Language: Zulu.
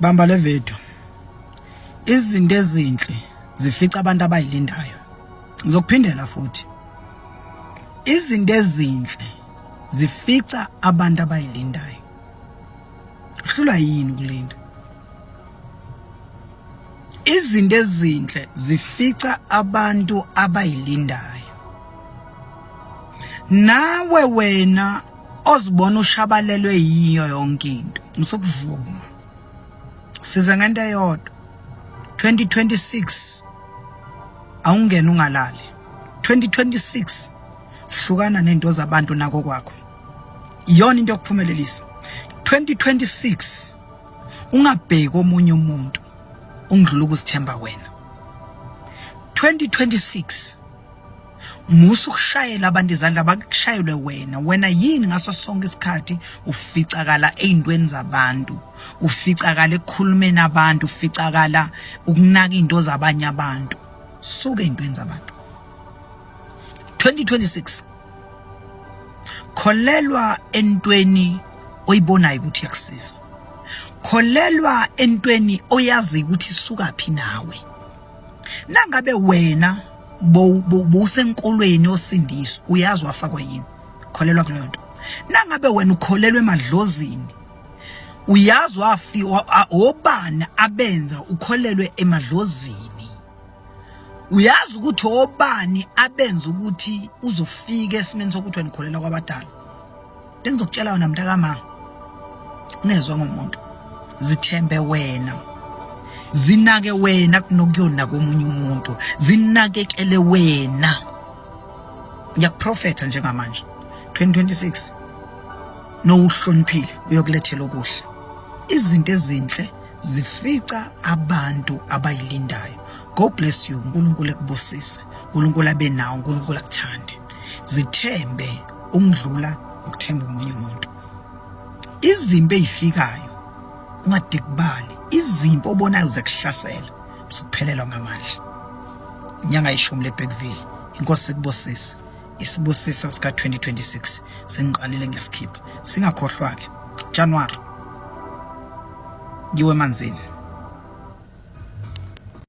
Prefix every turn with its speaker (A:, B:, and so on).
A: Bamba le video. Izinto ezinhle zifica abantu abayilindayo. Ngizokuphindela futhi. Izinto ezinhle zifica abantu abayilindayo. Uhlulwa yini ukulinda? Izinto ezinhle zifica abantu abayilindayo. Nawe wena ozibona ushabalelwe yiyo yonke into ngisokuvuma size ngento eyodwa 2026 awungena ungalali 2026 hlukana nento zabantu nako kwakho iyona into yokuphumelelisa 2026 ungabheki omunye umuntu ungidlula ukuzithemba wena 2026 musa ukushayela abantu izandla bakushayelwe wena wena yini ngaso sonke isikhathi uficakala ey'ntweni zabantu uficakala ekukhulumeni abantu uficakala ukunaka iy'nto zabanye abantu suke ey'ntweni zabantu 2026 kholelwa entweni oyibonayo ukuthi iyakusiza kholelwa entweni oyazi ukuthi isukaphi nawe nangabe wena bowusenkolweni yosindiso uyazi wafakwa yini kholelwa kuleyo nto nangabe wena ukholelwa emadlozini uyazi wafi obani abenza ukholelwe emadlozini uyazi ukuthi obani abenza ukuthi uzofika esimeni sokuthi wena ukholelwa kwabadala Engizokutshela yona mntakama ungezwa ngomuntu zithembe wena zinake wena kunokuyona komunye umuntu zinakekele wena ngiyakuprofetha njengamanje 2026 nowuhloniphile uyokulethela okuhle izinto ezinhle zifica abantu abayilindayo god bless you uNkulunkulu ekubusise uNkulunkulu abe nawo uNkulunkulu akuthande zithembe ukudlula ukuthemba omunye umuntu izimpi ezifikayo ungadikibali izimpi obonayo zekuhlasela usuphelelwa ngamandla inyanga yeshumi leBergville inkosi ikubusise isibusiso sika 2026 sengiqalile ngiyasikhipha singakhohlwa ke January ngiwe emanzini.